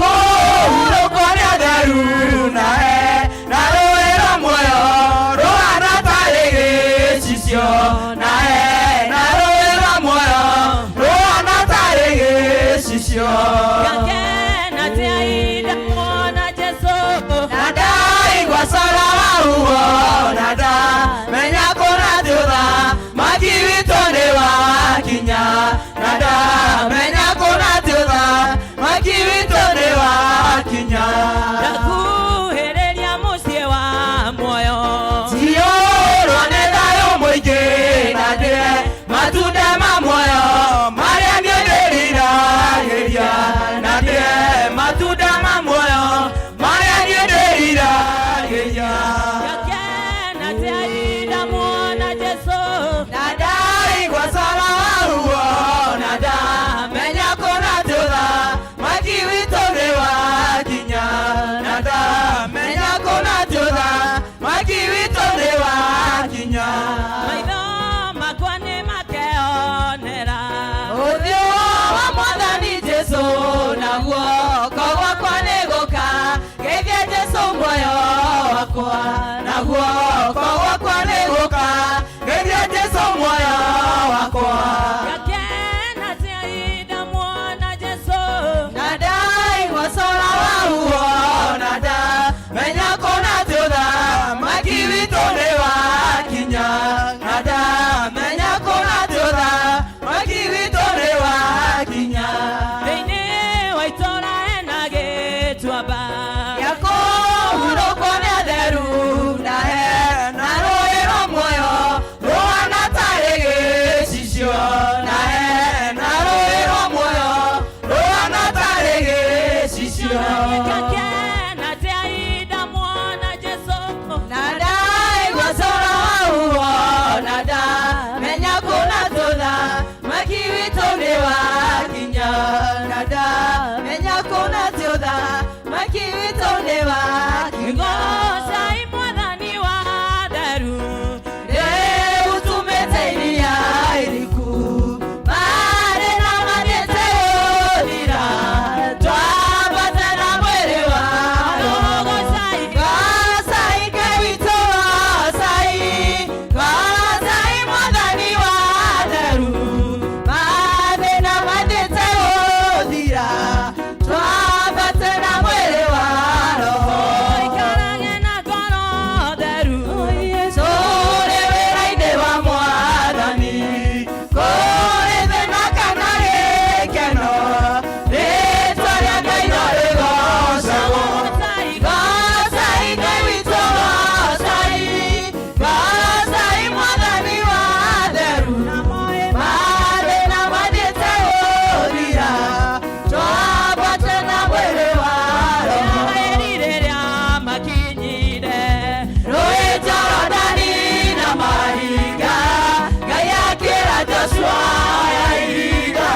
Kũhurũkwo nĩ atheru na he na rũĩ rwa muoyo rũhana tarĩ gĩcicio na he na rũĩ rwa muoyo rũhana tarĩ gĩcicio. Ngakena atĩa ndamuona Jesũ. Na ndaigua cora wa huo na ndamenya kũna thutha maki witũ nĩ wakinya na ndamenya kũna thutha maki witũ nĩ wakinya. Ndakuhĩrĩria mũciĩ wa muoyo. Ciyũrwo nĩ thayũ mũingĩ na ndĩe matunda ma muoyo marĩa niĩ ndĩriragĩria na ndĩe matunda ma muoyo marĩa niĩ ndĩriragĩria. Ngakena atĩa ndamuona Jesũ. Na ndaigua cora wa ruo na ndamenya kũna thutha maki witũ nĩ wakinya na ndamenya kũna thutha maki witũ nĩ wakinya. Maitho makwa nĩ makeonera. Ũthiũ wa mwathani Jesũ naguo gwakwa nĩ gũka geithia Jesũ muoyo wakwa naguo gwakwa nĩ gũka geithia Jesũ muoyo wakwa. Ngakena atĩa ndamuona Jesũ. Na ndaigua cora wa ruo na ndamenya kũna thutha maki witũ nĩ wakinya na ndamenya kũna thutha maki witũ nĩ wakinya. Thĩinĩ wa itũũra hena gĩtuamba. Gĩa kũhurũkwo nĩ atheru na he na rũĩ rwa muoyo rũhana tarĩ gĩcicio na he na rũĩ rwa muoyo rũhana tarĩ gĩcicio. Ngakena atĩa ndamuona Jesũ. Na ndaigua cora wa ruo na ndamenya kũna thutha maki witũ nĩ wakinya na ndamenya kũna thutha maki witũ nĩ wakinya. Gocai mwathani wa theru. Rĩu tumĩte iria iriku marĩ na mathiĩte gũthira twambate na mwĩrĩ wa roho. Gocai. Gocai Ngai witũ gocai gocai mwathani wa theru mathĩna mathiĩte gũthira twambate na mwĩrĩ wa roho. Ikarage na ngoro theru. Tũrĩ wĩra-inĩ wa mwathani kũrĩ thĩna kana gĩkeno rĩtwa rĩa Ngai no rĩgocagwo. Gocai. Gocai Ngai witũ gocai gocai mwathani wa theru mathĩna mathiĩte gũthira twambate na mwĩrĩ wa roho. Isiraeli rĩrĩa makinyire. Rũĩ Jorodani na mahinga Ngai akĩra Joshua ya ihiga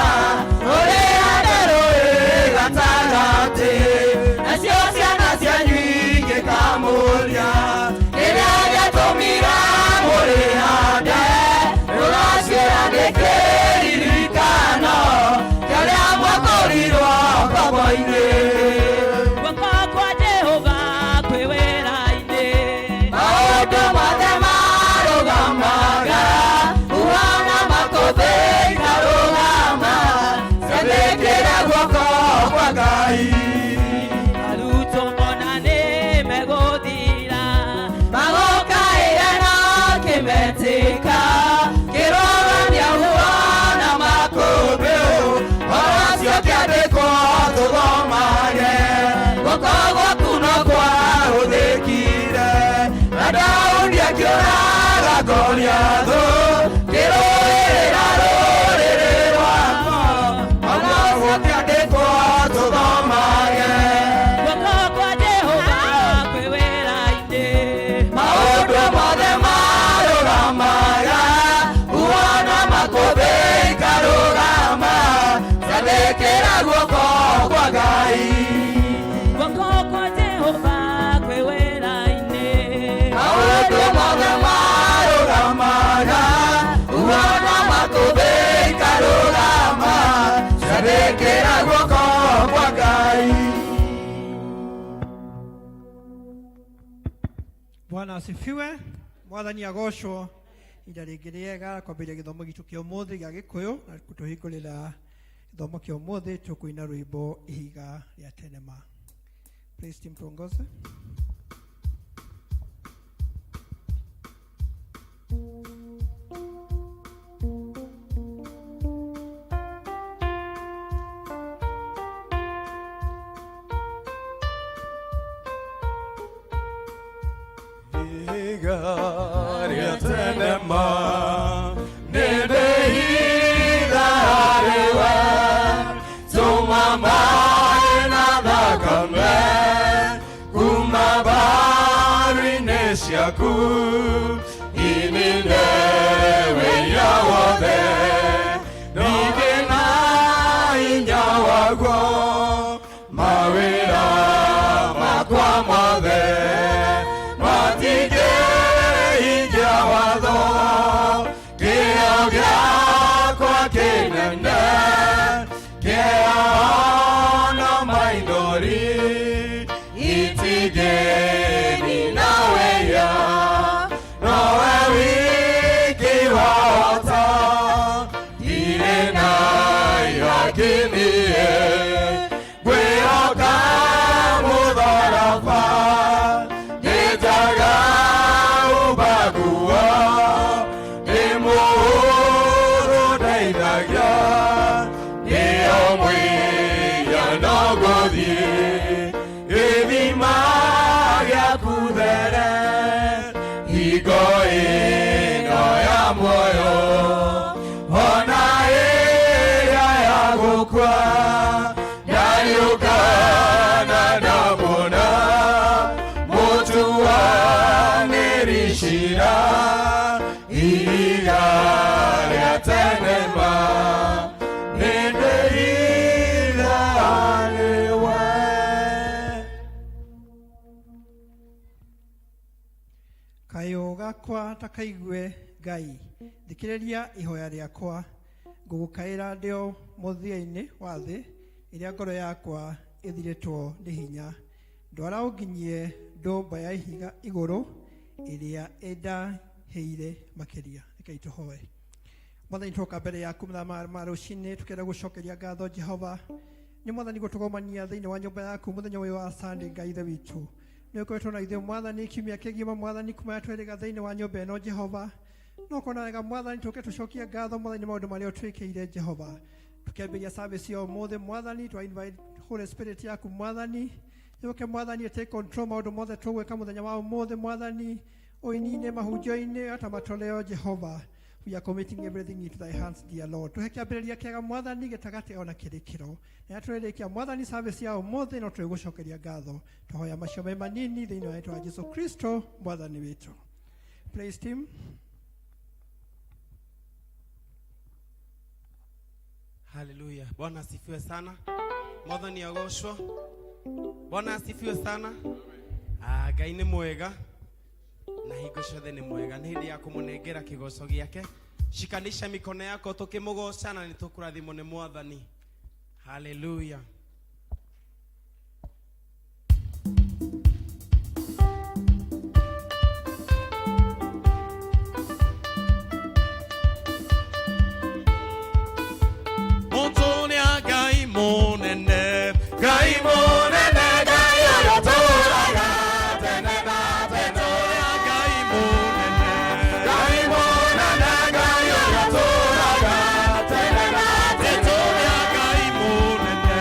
rũrĩhande rũĩ gatagatĩ nacio ciana cianyu ingĩkamũria kĩrĩa gĩatũmire mũrĩhande rũgaciĩra nĩ kĩririkano kĩrĩa mwakũrirwo ngombo-inĩ. Guoko kwa Jehova kwĩ wĩra-inĩ. Maũndũ mothe marũgamaga huhana makũmbĩ ikarũgama ciathĩkĩra guoko kwa Ngai. Arutwo mona nĩ megũthira. Magokaĩra na kĩmetĩka kĩrorania huhana makũmbĩ ũcio kĩandĩkwo tũthomage guoko gwaku no kwahũthĩkire na Daudi akĩũraga Goliathũ kĩrũĩrĩra rũrĩrĩ rwakwa ona ũcio kĩandĩkwo tũthomage. Guoko kwa Jehova kwĩ wĩra-inĩ. Maũndũ mothe marũgamaga huhana makũmbĩ ikarũgama ciathĩkĩra guoko kwa Ngai. Guoko kwa Jehova kwĩ wĩra-inĩ. Maũndũ mothe marũgamaga huhana makũmbĩ ikarũgama ciathĩkĩra guoko kwa Ngai. Bwana asifiwe. Mwathani agocwo. Ihinda rĩngĩ rĩega kwambĩrĩria gĩthomo gitũ kĩa ũmũthĩ gĩa Gĩkũyũ na gũtũhingũrĩra gĩthomo kĩa ũmũthĩ tũkũina rwĩmbo ihiga rĩa tene ma. Praise team tuongoze. Ihiga rĩa tene ma nĩndĩhitha harĩ we tũma maĩ na thakame kuma mbari-inĩ ciaku inine wĩya wothe ningĩ na hinya waguo mawĩra makwa mothe matingĩhingia watho kĩo gĩakwa kĩnene kĩona maithori itingĩnina wĩya nowe wiki wahota ndirĩ na ihakiniĩ ngwĩhoka mũtharaba ngĩtaga ũbaguo ndĩ mũhũthũ ndeithagia nĩo mwĩya no gũthiĩ gĩthima gĩaku there hingo ĩno ya muoyo ona ĩrĩa ya gũkua ndariũkana ndamuona mũtuanĩri cira ihiga rĩa tene ma nĩndĩhitha harĩ we. Kayũ gakwa ta kaigue Ngai, thikĩrĩria ihoya rĩakwa. Ngũgũkaĩra ndĩ o mũthia-inĩ wa thĩ ĩrĩa ngoro yakwa ĩthirĩtwo nĩ hinya. Ndwara ũnginyie ndũmba ya ihiga igũrũ ĩrĩa ĩndahĩire makĩria. Rekei tũhoe. Mwathani, twoka mbere yaku mathaa ma rũcinĩ tũkĩenda gũcokeria ngatho Jehova nĩ Mwathani gũtũgomania thĩinĩ wa nyũmba yaku mũthenya ũyũ wa Sunday. Ngai Ithe witũ, nĩ ũkoretwo na ithuĩ Mwathani kiumia kĩgima, Mwathani, kuma twĩrĩga thĩinĩ wa nyũmba ĩno Jehova. No kona wega Mwathani tũke tũcokie ngatho Mwathani nĩ maũndũ marĩa ũtwĩkĩire Jehova. Tũkĩambĩrĩria service ya ũmũthĩ Mwathani, twa invite Holy Spirit yaku Mwathani yũke Mwathani take control maũndũ mothe tũgwĩka mũthenya wa ũmũthĩ Mwathani, ũini-inĩ, mahunjio-inĩ, hata matoleo Jehova. We are committing everything into thy hands, dear Lord. Tuhe kĩambĩrĩria kĩega Mwathani, gĩtagatĩ ona kĩrĩkĩro na tũrĩrĩkia Mwathani service ya ũmũthĩ no tũrĩgũcokeria ngatho. Twahoya macio me manini thĩinĩ wa rĩtwa wa Jesu Kristo Mwathani witũ. Praise team. Haleluya. Bwana asifiwe sana. Mwathani agocwo. Bwana asifiwe sana. Ah, Ngai nĩ mwega na hingo ciothe nĩ mwega. Nĩ hĩndĩ ya kũmũnengera kĩgoco gĩake. Shikanisha mikono yako tũkĩmũgoca na nĩ tũkũrathimwo nĩ Mwathani. Haleluya. Mũtũrĩa Ngai mũnene, Ngai mũnene, Ngai ũrĩa ũtũũraga tene na tene. Mũtũrĩa Ngai mũnene, Ngai mũnene, Ngai ũrĩa ũtũũraga tene na tene. Mũtũrĩa Ngai mũnene,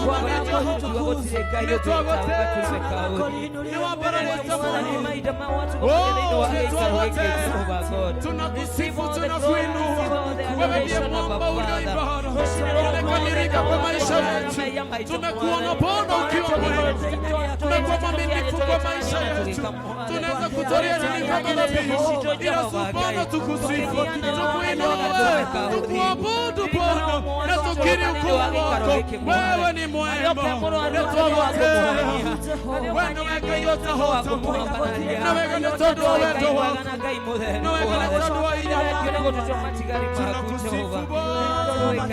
Mwathani Jehova. Nĩwambararĩte mũno. Oh, nĩtwagũtĩĩa. Tunakusifu, tunakuinua. Wewe ndiye mwamba ulio imara, umekamilika kwa maisha yetu. Tumekuona Bwana ukiwa mwema, tumekuwa mwaminifu kwa maisha yetu. Tunaweza kutolea nini kama dhabihu? Ila su Bwana tukusifu, tukuinue, tukuabudu Bwana na tukiri ukuu wako. Wewe ni mwema, nĩtwagũtĩĩa. We nĩwe Ngai ũtahotagwo, na wega nĩ tondũ wa wendo waku, na wega nĩ tondũ wa hinya waku. Tunakusifu Bwana,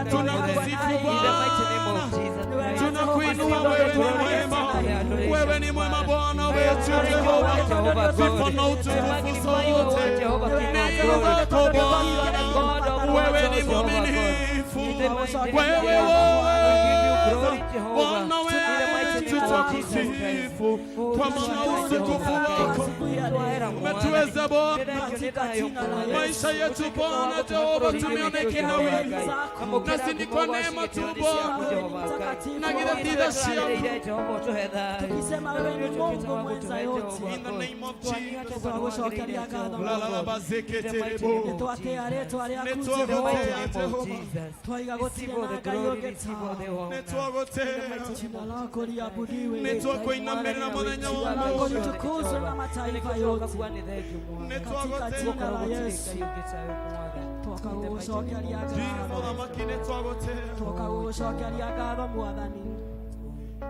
tunakusifu Bwana, tunakuinua. Wewe ni mwema, wewe ni mwema Bwana wetu Jehova. Sifa na utukufu zote ni zako Bwana. Wewe ni mwaminifu, wewe waweza Bwana wetu, twakusifu kwa maana utukufu wako umetuweza Bwana. Maisha yetu Bwana Jehova tumeona ikinawiri, nasi ni kwa neema tu Bwana na githĩ tha ciaku. Tukisema wewe ni Mungu mwenza yote. In the name of Jesus. Twagucokeria ngatho. La la la bazeketerebo. Nĩtwatĩa rĩtwa rĩaku Jehova. Nĩtwagũtĩĩa Jehova. Twaiga gũtirĩ na Ngai ũngĩ tawe. Nĩtwagũtĩĩa. Jina lako liabudiwe. Nĩtwakũinamĩrĩra mũthenya wa Jina lako ũmũthĩ. litukuzwe na mataifa yote. Katika jina la Yesu twakagũcokeria Ndiyo ngatho. mũthamaki nĩtwagũtĩĩa. Twakagũcokeria ngatho Mwathani.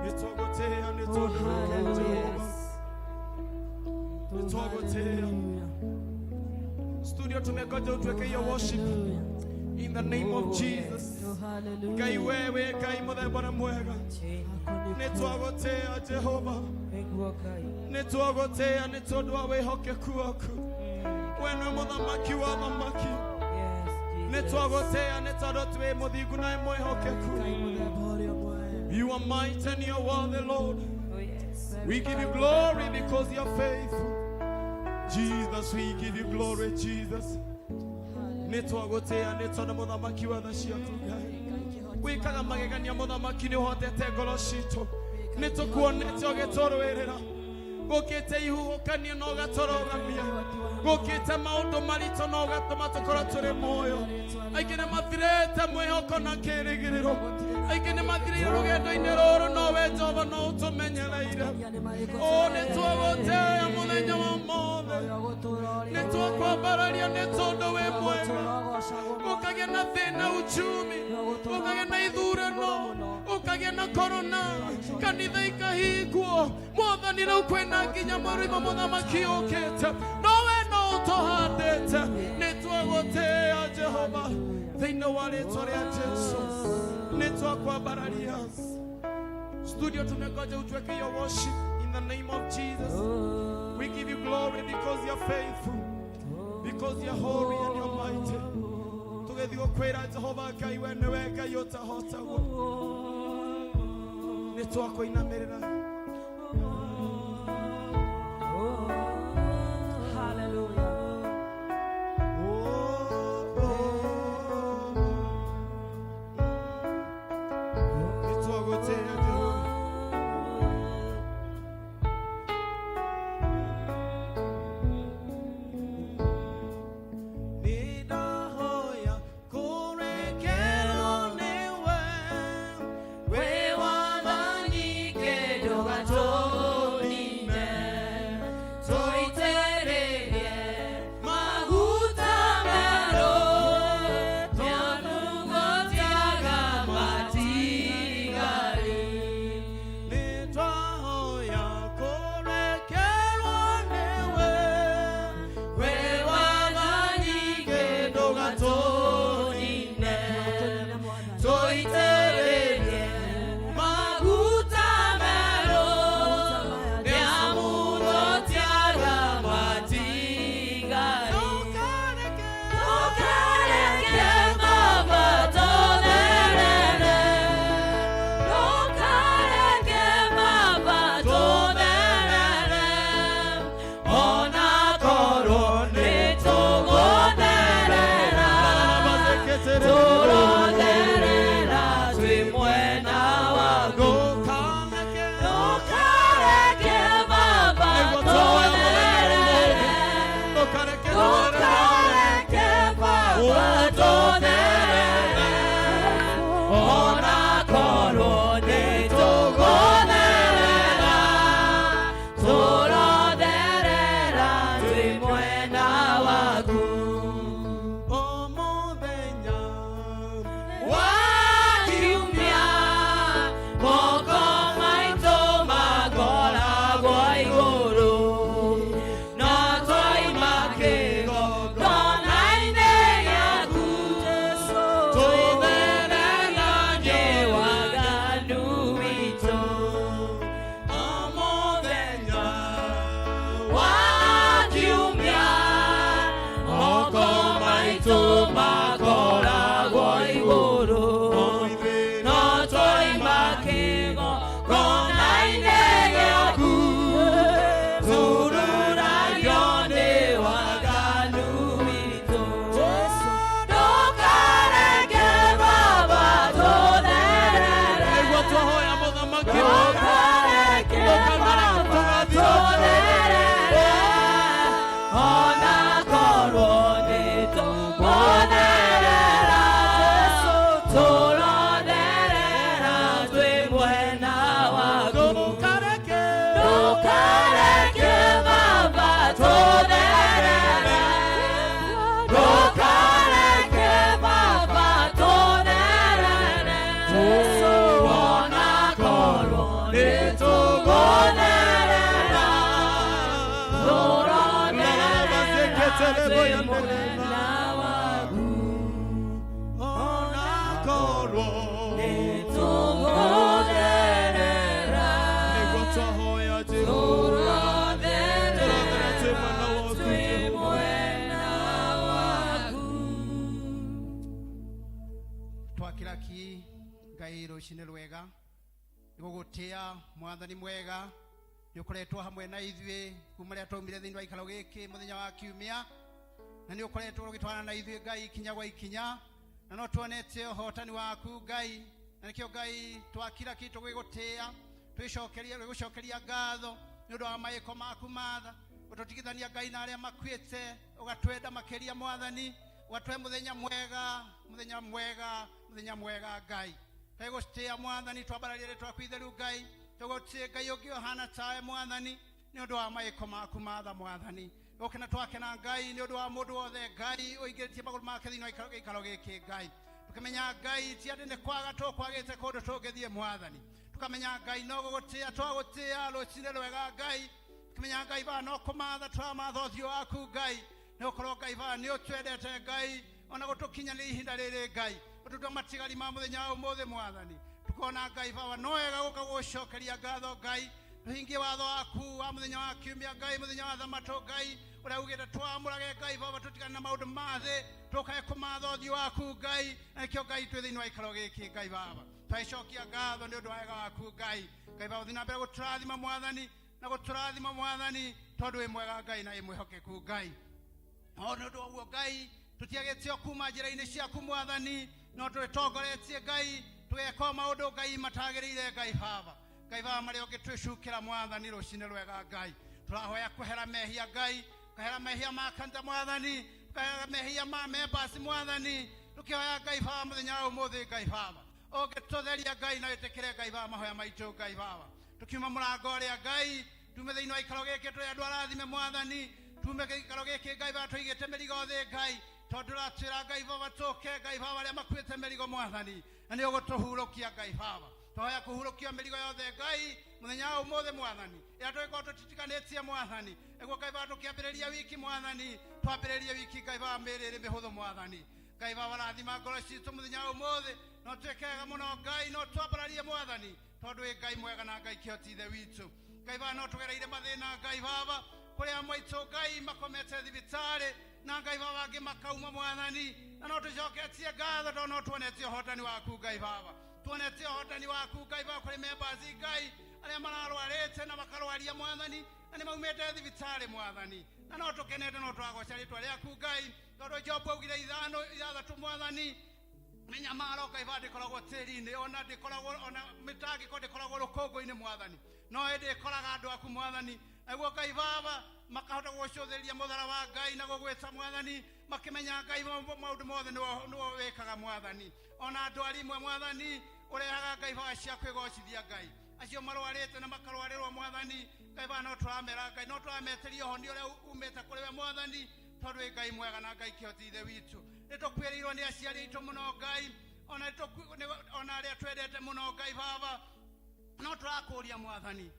Nĩtwagũtĩĩa, Oh, nĩtwagũtĩĩa hallelujah. Jehova. Nĩtwagũtĩĩa. Studio tumegoja utuweke hiyo worship Hallelujah. in the name of Jesus. Oh, hallelujah. Ngai wewe Ngai mũthemba na mwega. Nĩtwagũtĩĩa Jehova. Nĩtwagũtĩĩa nĩ tondũ wa wĩhokeku waku. We nĩwe mũthamaki wa thamaki. Nĩtwagũtĩĩa nĩ tondũ twĩ mũthingu na wĩ mwĩhokeku. Ngai mũthemba ũrĩa mwega. You are mighty and you are worthy, Lord. We give you glory because you are faithful. Jesus, we give you glory, Jesus. Nĩtwagũtĩĩa nĩ tondũ mũthamaki wa tha ciaku Ngai. Wĩkaga magegania mũthamaki nĩ ũhotete ngoro citũ. Nĩ tũkuonete ũgĩtũrũĩrĩra. Gũkĩte ihuhũkanio na ũgatũrũgamia. Gũkĩte maũndũ maritũ na ũgatũma tũkorwo tũrĩ muoyo. Aingĩ nĩ mathirĩte mwĩhoko na kĩĩrĩgĩrĩro. Aingĩ nĩ mathirĩire rũgendo-inĩ rũrũ no we Jehova no ũtũmenyereire. O nĩ twagũtĩĩa mũthenya wa ũmũthĩ. Nĩ twakwambararia nĩ tondũ wĩ mwega. Ũkagĩa na thĩna uchumi, ũkagĩa na ithurano, ũkagĩa na korona, kanitha ikahingwo. Mwathani rĩu kwĩna nginya mũrĩmo mũthamaki ũkĩte, no we no ũtũhandĩte. Nĩ twagũtĩĩa Jehova thĩinĩ wa rĩtwa rĩa Jesu. Nĩ twakwambararia. Studio tumengoja utuweke hiyo worship in the name of Jesus. We give you glory because you're faithful, because you're holy and you're mighty. Tũgĩthiĩ gũkwĩra Jehova Ngai we nĩwe Ngai ũtahotagwo. Nĩ twakũinamĩrĩra. Hallelujah. Oh, oh. Nĩ twagũtĩĩa Jehova. Nĩndahoya kũrekerwo nĩwe, wĩ wathani kĩndũ. waku. O mũthenya Wa kiumia moko maitũ makoragwo igũrũ, no twaima kĩgongona-inĩ gĩaku, tũthereragio nĩ waganu witũ. O mũthenya Wa kiumia moko maitũ makoragwo igũrũ, no twaima kĩgongona-inĩ gĩaku, tururagio nĩ waganu witũ. Ndũkareke Baba tũtherere, nĩguo twahoya mũthamaki. Ndũkareke Baba tũtherere, ona korwo nĩ tũgũtherera, tũrotherera twĩ mwena waku. Ndũkareke, Ndũkareke Baba tũtherere, ndũkareke Baba tũtherere, ona korwo nĩ tũgũtherera, tũrotherera twĩ mwena waku. Ona korwo Nĩ tũgũtherera, nĩguo twahoya Jehova, tũrotherera twĩ mwena waku, twĩ Jehova. mwena waku. Twakira ki Ngai rũcinĩ rwega nĩ gũgũtĩa mwathani mwega nĩ ũkoretwo hamwe na ithuĩ kuma rĩrĩa twaumire thĩinĩ wa gĩikaro gĩkĩ mũthenya wa kiumia, na nĩ ũkoretwo ũgĩtwarana na ithuĩ Ngai ikinya gwa ikinya, na no tuonete ũhotani waku Ngai, na nĩkĩo Ngai twakira ki tũgĩgũtĩa, twĩcokeria gũcokeria ngatho nĩ ũndũ wa maĩko maku matha ũtũtigithania Ngai na arĩa makuĩte, ũgatwenda makĩria mwathani, ũgatũhe mũthenya mwega, mũthenya mwega, mũthenya mwega Ngai. Twegũtĩa mwathani, twambararia rĩtwa rĩaku itheru Ngai, tũgũtĩe Ngai ũngĩ ũhana tawe mwathani nĩ ũndũ wa maĩko maku matha mwathani. Gũkena twakena Ngai nĩ ũndũ wa mũndũ wothe Ngai ũingĩrĩtie magũrũ make thĩinĩ wa gĩikaro gĩkĩ Ngai, tũkĩmenya Ngai ti atĩ nĩ kwaga tũkwagĩte kũndũ tũngĩthiĩ mwathani, tũkamenya Ngai no gũgũtĩa twagũtĩa rũcinĩ rwega Ngai, tũkĩmenya Ngai baba no kũmatha tũramatha ũthiũ waku Ngai, nĩ gũkorwo Ngai baba nĩ ũtwendete Ngai ona gũtũkinyanĩria ihinda rĩrĩ Ngai, ũtũtua matigari ma mũthenya wa ũmũthĩ mwathani, tukona Ngai baba no wega gũka gũcokeria ngatho Ngai, tũhingie watho waku wa mũthenya wa kiumia Ngai, mũthenya wa thamatũ Ngai, ũrĩa ugĩte twamũrage Ngai baba tũtigane na maũndũ ma thĩ, tũkae kũmatha ũthiũ waku Ngai, na nĩkĩo Ngai twĩ thĩinĩ wa gĩikaro gĩkĩ Ngai baba twaicokia ngatho nĩ ũndũ wa wega waku Ngai. Ngai baba ũthiĩ na mbere gũtũrathima mwathani na gũtũrathima mwathani, tondũ wĩ mwega Ngai na wĩ mwĩhokeku Ngai. No nĩ ũndũ wa ũguo Ngai tũtiagĩtio kuma njĩra-inĩ ciaku mwathani, no tũrĩtongoretie Ngai tũgeka maũndũ Ngai matagĩrĩire Ngai baba, Ngai baba marĩa ũngĩtwĩcukĩra mwathani rũcinĩ rwega Ngai, tũrahoya kwehera mehia Ngai, kwehera mehia ma kanitha mwathani, kwehera mehia ma members mwathani, tũkĩhoya Ngai baba mũthenya wa ũmũthĩ Ngai baba ũngĩtũtheria Ngai na wĩtĩkĩre Ngai baba mahoya maitũ Ngai baba, tũkiuma mũrango ũrĩa Ngai tume thĩinĩ wa gĩikaro gĩkĩ tũrĩ andũ arathime mwathani, tume gĩikaro gĩkĩ Ngai baba tũigĩte mĩrigo thĩ Ngai, tondũ ũratwĩra Ngai baba tũke Ngai baba arĩa makuĩte mĩrigo mwathani, na nĩ ũgũtũhurũkia Ngai baba, tũhoya kũhurũkio mĩrigo yothe Ngai mũthenya wa ũmũthĩ mwathani, ĩrĩa tũgĩkorwo tũtitikanĩtie mwathani, nĩguo Ngai baba tũkĩambĩrĩria wiki mwathani, twambĩrĩrie wiki Ngai baba mĩĩrĩ ĩrĩ mĩhũthũ mwathani. Ngai baba rathima ngoro citũ mũthenya wa ũmũthĩ, no twĩke wega mũno Ngai, no twambararie mwathani, tondũ wĩ Ngai mwega na Ngai kĩhoti ithe witũ. Ngai baba no tũgereire mathĩna Ngai baba, kũrĩa maitũ Ngai makomete thibitarĩ, na Ngai baba angĩ makauma mwathani, na no tũcoketie ngatho tondũ no tuonetie ũhotani waku Ngai baba, tuonetie ũhotani waku Ngai baba kũrĩ members Ngai arĩa mararwarĩte na makarwaria mwathani, na nĩ maumĩte thibitarĩ mwathani, na no tũkenete no tũragoca rĩtwa rĩaku Ngai, tondũ Jobu augire ithano ithathatũ mwathani, mĩnyamaro Ngai baba ndĩkoragwo tĩri-inĩ, ona ndĩkoragwo ona mĩtangĩko ndĩkoragwo rũkũngũ-inĩ mwathani, no ĩndĩ ĩkoraga andũ aku mwathani, naguo Ngai baba makahota gũcũthĩrĩria mũtharaba Ngai na gũgwĩta mwathani, makĩmenya Ngai maũndũ mothe nĩwe wĩkaga mwathani, ona andũ arimwe mwathani ũrehaga Ngai baba cia kwĩgocithia Ngai, acio marwarĩte na makarwarĩrwo mwathani, Ngai baba no tũramera Ngai no tũrametĩria ũhonio ũrĩa umĩte kũrĩ we mwathani, Tondũ wĩ Ngai mwega na Ngai kĩhoti ithe witũ. Nĩ tũkuĩrĩirwo nĩ aciari aitũ mũno Ngai, ona ona arĩa twendete mũno Ngai Baba, no tũrakũria Mwathani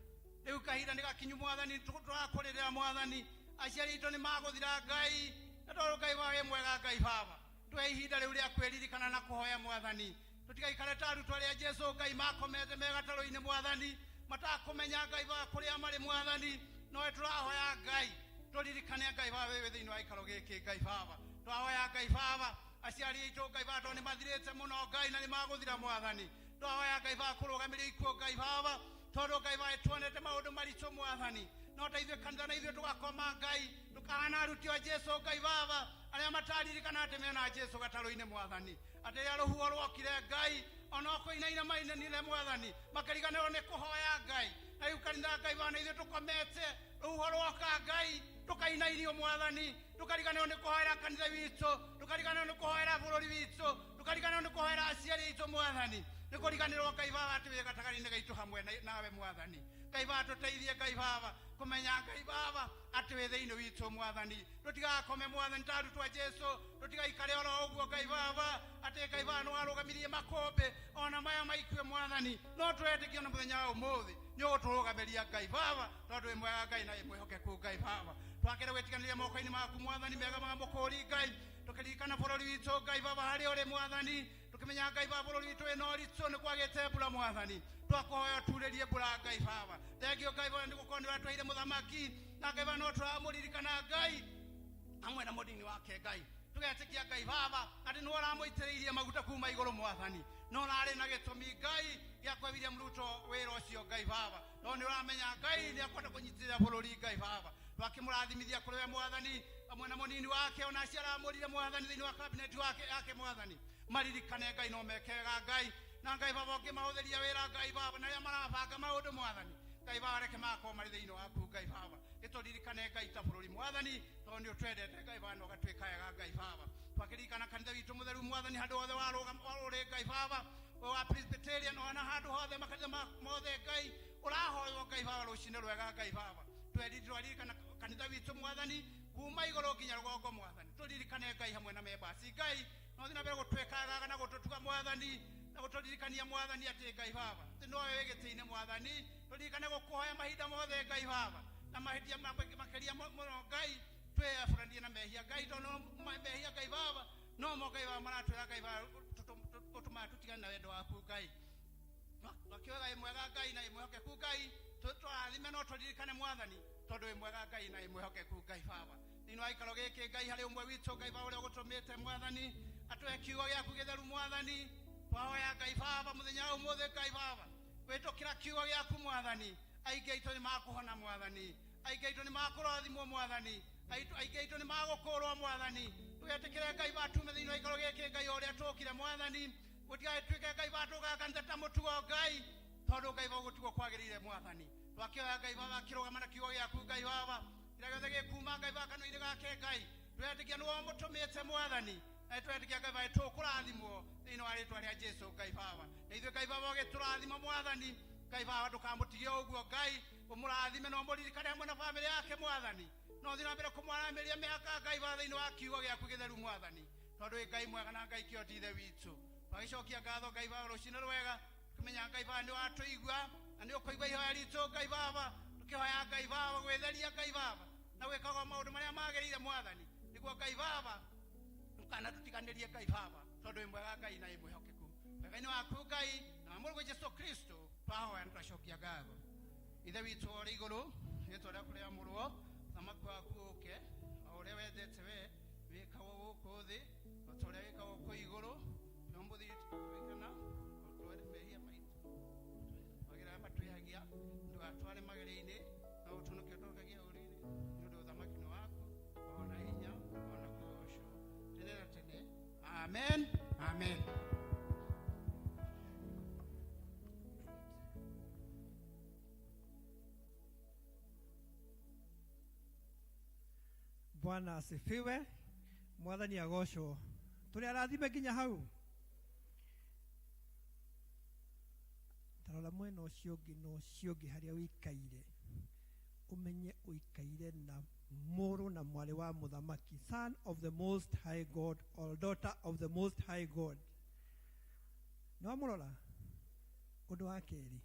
rĩu kahinda nĩ gakinyu Mwathani, tũrakũrĩrĩra Mwathani, aciari aitũ nĩ magũthira Ngai, na tondũ Ngai wĩ mwega Ngai Baba, tũhe ihinda rĩu rĩa kwĩririkana na kũhoya Mwathani. Tũtigaikare ta arutwo arĩa Jesu Ngai makomete me gatarũ-inĩ Mwathani, matakũmenya Ngai Baba kũrĩa marĩ Mwathani, no tũrahoya Ngai tũririkane Ngai Baba wĩ thĩinĩ wa gĩikaro gĩkĩ Ngai Baba. Twahoya Ngai Baba aciari aitũ Ngai Baba tondũ nĩ mathirĩte mũno Ngai na nĩ magũthira Mwathani. Twahoya Ngai Baba kũrũgamĩria ikuũ Ngai Baba, tondũ Ngai Baba tuonete maũndũ maritũ Mwathani, no ta ithuĩ kanitha na ithuĩ tũgakoma Ngai, ndũkahana arutwo a Jesu Ngai Baba arĩa mataririkana atĩ mena Jesu gatarũ-inĩ Mwathani, atĩ rĩrĩa rũhuho rwokire Ngai ona kũinaina mainanire Mwathani, makĩriganĩrwo nĩ kũhoya Ngai. Na rĩu kanitha Ngai Baba na ithuĩ tũkomete, rũhuho rwoka Ngai tũkainainio Mwathani, tũkariganĩrwo nĩ kũhoera kanitha witũ, tũkariganĩrwo nĩ kũhoera bũrũri witũ, tũkariganĩrwo nĩ kũhoera aciari aitũ Mwathani, nĩ kũriganĩrwo Ngai Baba atĩ wĩ gatagatĩ-inĩ gaitũ hamwe nawe Mwathani. Ngai Baba tũteithie Ngai Baba kũmenya Ngai Baba atĩ wĩ thĩinĩ witũ Mwathani, tũtigakome Mwathani ta arutwo a Jesu, tũtigaikare oro ũguo Ngai Baba atĩ Ngai Baba nĩ warũgamirie makũmbĩ ona maya maikue Mwathani, no twetĩkie na mũthenya wa ũmũthĩ nĩ ũgũtũrũgamĩria Ngai Baba, tondũ wĩ mwega Ngai na wĩ mwĩhokeku Ngai Baba. Twakĩra gwĩtiganĩria moko-inĩ maku Mwathani mega ma mũkũri Ngai, tũkĩririkana bũrũri witũ Ngai Baba harĩa ũrĩ Mwathani, tũkĩmenya Ngai Baba bũrũri witũ wĩna ũritũ nĩ kwagĩte mbura Mwathani, twakũhoya ũturĩrie mbura Ngai Baba. Thengio Ngai Baba nĩ gũkorwo nĩ ũratwaire mũthamaki, na Ngai Baba no tũramũririkana Ngai hamwe na mũnini wake Ngai, tũgetĩkia Ngai Baba atĩ nĩ ũramũitĩrĩirie maguta kuma igũrũ Mwathani, no ũrarĩ na gĩtũmi Ngai gĩa kũhe William Ruto wĩra ũcio Ngai Baba, no nĩ ũramenya Ngai nĩ akwenda kũnyitĩrĩra bũrũri Ngai Baba. Twakĩmũrathimithia kũrĩ we Mwathani hamwe na mũnini wake ona acio aramũrire Mwathani thĩinĩ wa kabineti wake yake Mwathani, maririkane Ngai no meke wega Ngai, na Ngai Baba ũngĩmahũthĩria wĩra Ngai Baba na arĩa marabanga maũndũ Mwathani, Ngai Baba reke magakorwo marĩ thĩinĩ waku Ngai Baba, gĩtũririkane Ngai ta bũrũri Mwathani, tondũ nĩ ũtwendete Ngai Baba na ũgatwĩka wega Ngai Baba. Twakĩririkana kanitha witũ mũtheru Mwathani handũ hothe warũrĩ Ngai Baba wa Presbyterian ona handũ hothe makanitha mothe Ngai ũrahoywo Ngai Baba rũcinĩ rwega Ngai Baba, twaririkana kanitha witũ Mwathani kuma igũrũ nginya rũgongo Mwathani, tũririkane Ngai hamwe na members Ngai, no thiĩ na mbere gũtwĩkaga na gũtũtuga Mwathani na gũtũririkania Mwathani atĩ Ngai Baba atĩ nowe wĩ gĩtĩ-inĩ Mwathani, tũririkane gũkũhoya mahinda mothe Ngai Baba, na mahĩtia makĩria mũno Ngai twĩyabũranie na mehia Ngai, tondũ mehia Ngai Baba no mo Ngai Baba maratwĩra Ngai Baba ũtũmaga tũtigane na wendo waku Ngai. Twakĩoya wĩ mwega Ngai na wĩ mwĩhokeku Ngai, tũrathime no tũririkane Mwathani tondũ wĩ mwega Ngai na wĩ mwĩhokeku Ngai Baba. Thĩinĩ wa gĩikaro gĩkĩ Ngai harĩ ũmwe witũ Ngai Baba ũrĩa ũgũtũmĩte Mwathani atũhe kiugo gĩaku gĩtheru Mwathani, twahoya Ngai Baba mũthenya wa ũmũthĩ Ngai Baba gwĩtũkĩra kiugo gĩaku Mwathani, aingĩ aitũ nĩ makũhona Mwathani, aingĩ aitũ nĩ makũrathimwo Mwathani, aingĩ aitũ nĩ magũkũrwo Mwathani, tũgetĩkĩre Ngai Baba tume thĩinĩ wa gĩikaro gĩkĩ Ngai o ũrĩa tũkire Mwathani, gũtigagĩtuĩke Ngai Baba tũkaga kanitha ta mũtugo Ngai, tondũ Ngai Baba gũtigwo kwagĩrĩire Mwathani. Twakĩoya Ngai Baba akĩrũgama na kiugo gĩaku Ngai Baba, kĩrĩa gĩothe gĩkuma Ngai Baba kanua-inĩ gake Ngai, twetĩkia nĩwe ũmũtũmĩte Mwathani, na twetĩkia Ngai Baba tũkũrathimwo thĩinĩ wa rĩtwa rĩa Jesu Ngai Baba, na ithuĩ Ngai Baba ũgĩtũrathima Mwathani, Ngai Baba ndũkamũtigie ũguo Ngai, ũmũrathime na ũmũririkane hamwe na bamĩrĩ yake Mwathani, no ũthiĩ na mbere kũmwaramĩria mĩhaka Ngai Baba thĩinĩ wa kiugo gĩaku gĩtheru Mwathani, tondũ wĩ Ngai mwega na Ngai kĩhoti ithe witũ. Twagĩcokia ngatho Ngai Baba rũcinĩ rwega, tũkĩmenya Ngai Baba nĩ watũigua na nĩ ũkũigua ihoya ritũ Ngai Baba, tũkĩhoya Ngai Baba gwĩtheria Ngai Baba na gwĩkaga maũndũ marĩa magĩrĩire Mwathani, nĩguo Ngai Baba ndũkana tũtiganĩrie Ngai Baba, tondũ wĩ mwega Ngai na wĩ mwĩhokeku. Wega-inĩ waku Ngai na wa Mũrũguo Jesu Kristo twahoya na twacokia ngatho. Ithe witũ ũrĩ igũrũ, rĩĩtwa rĩaku rĩamũrwo, ũthamaki waku ũũke, o ũrĩa wendete we wĩkagwo gũkũ thĩ o ta ũrĩa wĩkagwo kũu igũrũ. Tũmũthĩ twĩkana ũtware mehia maitũ, twagĩra arĩa matwĩhagia, ndũgatware magerio-inĩ, no ũtũnũke ũtũrũkagie ũũru-inĩ, nĩ ũndũ ũthamaki nĩ waku, ona hinya, ona kũgocwo tene na tene. Amen, amen. Bwana asifiwe. Mwathani agocwo. Tũrĩ arathime nginya hau. Tarora mwena ũcio ũngĩ na ũcio ũngĩ harĩa ũikaire, ũmenye ũikaire na Mũrũ na mwarĩ wa mũthamaki, son of the Most High God or daughter of the Most High God. Nĩ wamũrora? Ũndũ wa kerĩ,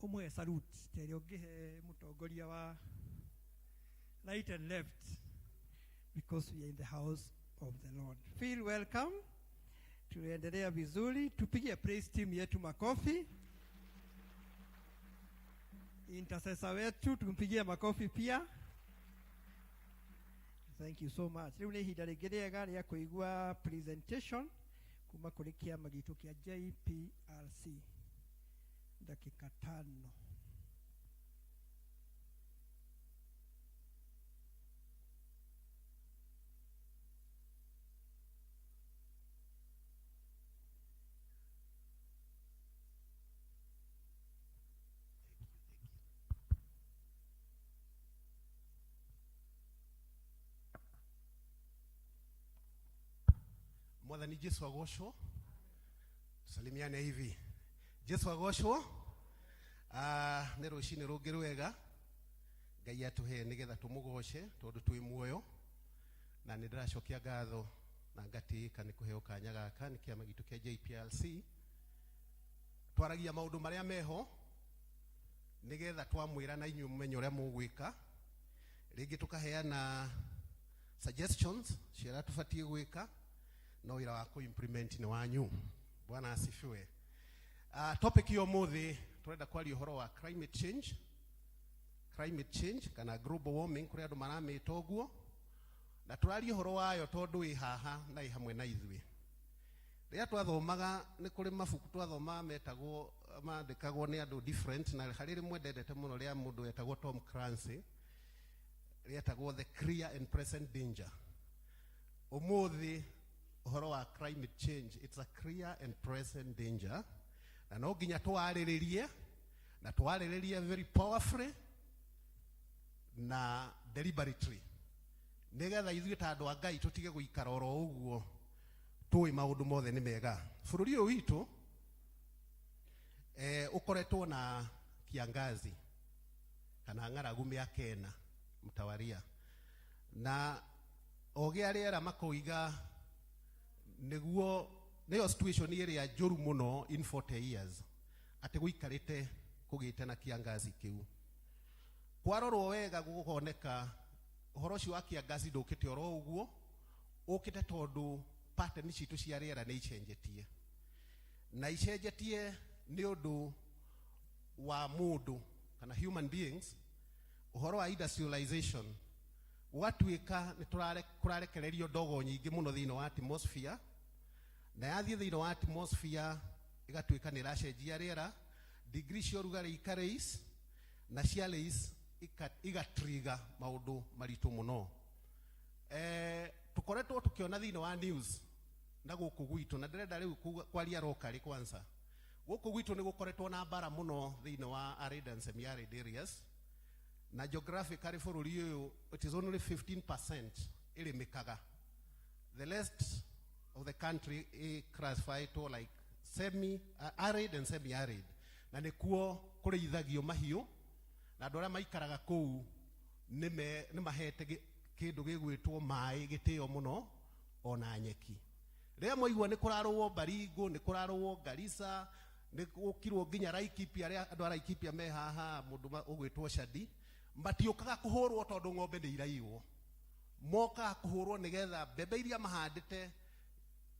ũmũhe salute ta ĩrĩa ũngĩhe mũtongoria wa right and left, because we are in the house of the Lord. Feel welcome. Tunaendelea vizuri. Tupigie praise team yetu makofi. Intercessor wetu tumpigie makofi pia. Thank you so much. Rĩu nĩ ihinda rĩngĩ rĩega rĩa kũigua presentation kuma kũrĩ kĩama gitũ kĩa JPRC. Dakika 5. Mwathani Jesu agocwo. Tusalimiane hivi. Jesu agocwo. Nĩ rũcinĩ rũngĩ rwega Ngai atũhe nĩgetha tũmũgoce tondũ twĩ muoyo, na nĩ ndĩracokia ngatho na ngatĩĩka nĩ kũheo kanya gaka nĩ kĩama gitũ kĩa JPLC. Twaragia maũndũ marĩa meho nĩgetha twamwĩra na inyuĩ mũmenye ũrĩa mũgwĩka. Rĩngĩ tũkaheana suggestions cia ũrĩa tũbatiĩ gwĩka, no wĩra wa kũ-implement nĩ wanyu. Bwana asifiwe. Topic ya ũmũthĩ tũrenda kwaria ũhoro wa climate change. Climate change kana global warming kũrĩa andũ maramĩta ũguo, na tũraria ũhoro wayo tondũ ĩ haha na ĩ hamwe na ithuĩ. Rĩrĩa twathomaga nĩ kũrĩ mabuku twathomaga metagwo mandĩkagwo nĩ andũ different, na harĩ rĩmwe ndendete mũno rĩa mũndũ wetagwo Tom Clancy, rĩetagwo The Clear and Present Danger. Ũmũthĩ ũhoro wa climate change, it's a clear and present danger, na no nginya twarĩrĩrie, na twarĩrĩrie very powerfully na deliberately, nĩgetha ithuĩ ta andũ a Ngai tũtige gũikara oro ũguo tũĩ maũndũ mothe nĩ mega. Bũrũri ũyũ witũ ũkoretwo na kiangazi kana ng'aragu mĩaka 4 mtawaria, na ogĩ a rĩera makoiga nĩguo nĩyo situation ĩrĩa njũru mũno in 40 years, atĩ gũikarĩte kũgĩte na kiangazi kĩu. Kwarorwo wega gũkoneka ũhoro ũcio wa kiangazi ndũkĩte oro ũguo, ũkĩte tondũ pattern citũ cia rĩera nĩ icenjetie, na icenjetie nĩ ũndũ wa mũndũ kana human beings. Ũhoro wa industrialization gũgatuĩka nĩ kũrarekererio ndogo nyingĩ mũno thĩinĩ wa atmosphere, na yathiĩ thĩinĩ wa atmosphere ĩgatuĩka nĩ ĩracenjia rĩera, degree cia ũrugarĩ ika raise, na cia raise igatrigger maũndũ maritũ mũno. Tũkoretwo tũkĩona thĩinĩ wa news na gũkũ gwitũ, na ndĩrenda rĩu kwaria locally kwanza. Gũkũ gwitũ nĩ gũkoretwo na mbara mũno thĩinĩ wa arid and semi-arid areas, na geographically bũrũri ũyũ it is only 15% ĩrĩmĩkaga. The rest of the country is classified to like semi arid and semi-arid, na nĩkuo kũrĩithagio mahiũ, na andũ arĩa maikaraga kũu nĩ mahete kĩndũ gĩgwĩtwo maĩ gĩtĩo mũno ona nyeki. Rĩrĩa mwaigua nĩ kũrarũo Baringo, nĩ kũrarũo Garissa, nĩ gũkirwo nginya Laikipia, arĩa andũ a Laikipia me haha, mũndũ ũgwĩtwo Shadi, matiũkaga kũhũrwo tondũ ng'ombe nĩ iraiywo. Mokaga kũhũrwo nĩgetha mbembe iria mahandĩte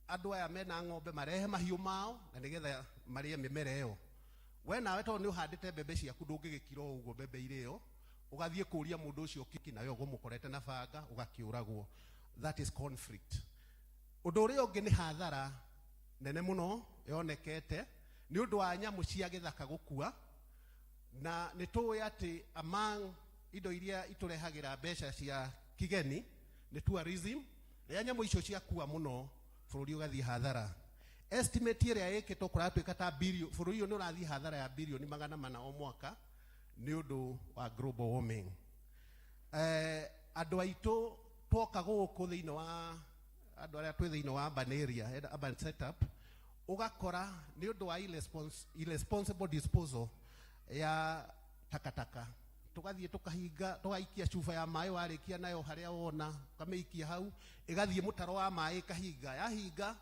andũ aya mena ng'ombe marehe mahiũ mao na nĩgetha marĩe mĩmera ĩyo. We nawe tondũ nĩ ũhandĩte mbembe ciaku ndũngĩgĩkira o ũguo mbembe irĩo, ũgathiĩ kũria mũndũ ũcio kĩki nawe ũgũmũkorete na banga ũgakĩũragwo. That is conflict. Ũndũ ũrĩa ũngĩ nĩ hathara nene mũno yonekete nĩ ũndũ wa nyamũ cia gĩthaka gũkua, na nĩ tũĩ atĩ among indo iria itũrehagĩra mbeca cia kigeni nĩ tourism. Rĩrĩa nyamũ icio ciakua mũno bũrũri ũgathiĩ hathara. Estimate ĩrĩa ĩkĩtwo kũratuĩka ta billion, bũrũri ũyũ nĩ ũrathiĩ hathara ya bilioni 400 o mwaka nĩ ũndũ wa global warming. Andũ aitũ twoka gũkũ thĩinĩ wa andũ arĩa twĩ thĩinĩ wa urban area, urban setup, ũgakora nĩ ũndũ wa irresponsible disposal ya takataka. Tũgathiĩ tũkahinga, tũgaikia cuba ya maĩ, warĩkia nayo harĩa wona ũkamĩikia hau, ĩgathiĩ mũtaro wa maĩ, ĩkahinga. Yahinga,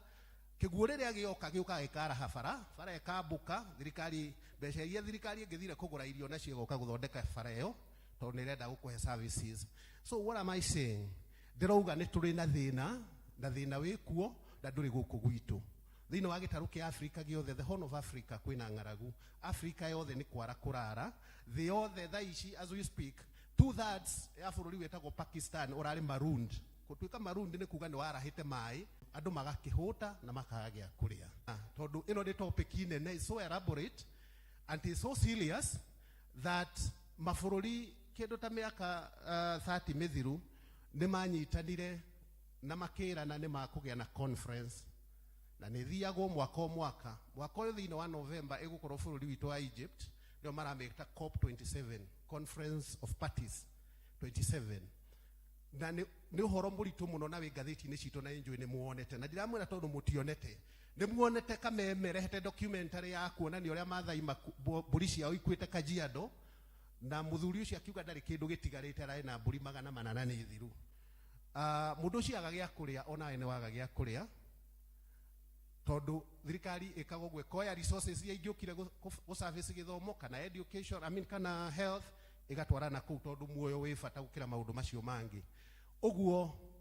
kĩguũ rĩrĩa gĩoka gĩũkaga gĩkaraha bara, bara ĩkambũka. Thirikari, mbeca iria thirikari ĩngĩthire kũgũra irio nacio, ĩgoka gũthondeka bara ĩyo tondũ nĩ ĩrenda gũkũhe services. So what am I saying? Ndĩrauga nĩ tũrĩ na thĩna, na thĩna wĩ kuo na ndũrĩ gũkũ gwitũ. Thĩinĩ wa gĩtarũ kĩa Africa gĩothe, the Horn of Africa, kwĩna ng'aragu. Africa yothe nĩ kwara kũrara. Thĩ yothe thaa ici, as we speak, 2/3 ya bũrũri wĩtagwo Pakistan ũrarĩ marooned. Gũtuĩka marooned nĩ kuga nĩ warahĩte maĩ, andũ magakĩhũta na makaga gĩa kũrĩa. Tondũ ĩno nĩ topic nene, is so elaborate and is so serious that mabũrũri kĩndũ ta mĩaka 30 mĩthiru nĩ manyitanire na makĩrana nĩ makũgĩa na conference, na nĩ thiagwo mwaka o mwaka. Mwaka ũyũ thĩinĩ wa November ĩgũkorwo bũrũri witũ wa Egypt, nĩo maramĩta COP 27, Conference of Parties 27. Na nĩ ũhoro mũritũ mũno na wĩ ngathĩti-inĩ citũ, na njũĩ nĩ muonete, na ndiramwĩra tondũ mũtionete, nĩ muonete Kameme rehete documentary ya kuonania ũrĩa Maathai mbũri ciao ikuĩte Kajiado, na mũthuri ũcio akiuga ndarĩ kĩndũ gĩtigarĩte, ararĩ na mbũri 400 na nĩ thiru. Mũndũ ũcio aga gĩa kũrĩa, onawe nĩ waga gĩa kũrĩa, tondũ thirikari ĩkaga ũguo, ĩkoya resources iria ingĩũkire gũ service gĩthomo kana education, I mean, kana health, ĩgatwara na kũu, tondũ muoyo wĩ bata gũkĩra maũndũ macio mangĩ ũguo.